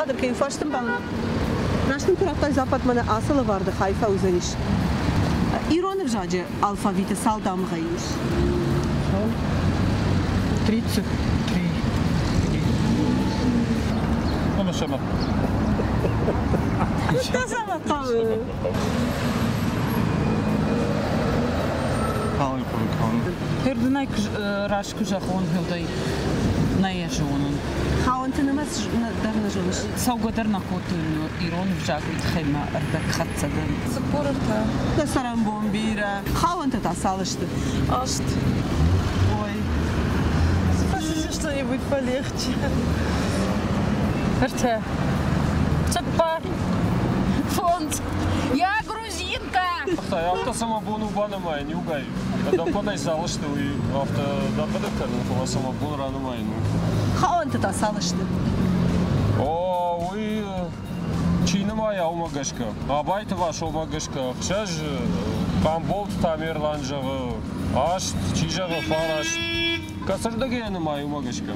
Абдулхадыр, кӕй фарстын бам Раст ын куы радтай дзуаппат, мӕнӕ ацы лӕвӕрды хай фӕуыдзӕнис. Ирон ӕвзаджы алфавиты цал дамгъӕйы ис? 33. Ӕмӕ сӕмӕ. Куыдтӕ сӕмӕ хъӕуы? Хердынӕй раст куы зӕгъон, уӕд нӕ йӕ зонын. Хауӕнты нымӕц дӕр нӕ зоныс? Цӕугӕ дӕр нӕ кодтой ирон ӕвзаг, уый тыххӕй мӕ ӕрдӕгхӕццӕ дӕн. 43. Дӕ цӕрӕнбон бирӕ. Хауӕнтӕ та цал сты? 8. Ой. Спросите что-нибудь полегче. 3. 4. 5. Я грузинка! Афтӕ сӕ бон у банымайын иугай. Ӕдӕппӕтӕй цал сты, уый афтӕ дӕхӕдӕг кӕнын, фӕлӕ сӕ мӕ бон ранымайын у. Хауӕнтӕ та цал сты? О, уый чи нымайа, уымӕ гӕсгӕ. Абайты Васомӕ гӕсгӕ 6, Хъамболты Тамерлан зӕгъы 8, чи зӕгъы 9. Кӕцырдыгӕй нымайы, уымӕ гӕсгӕ.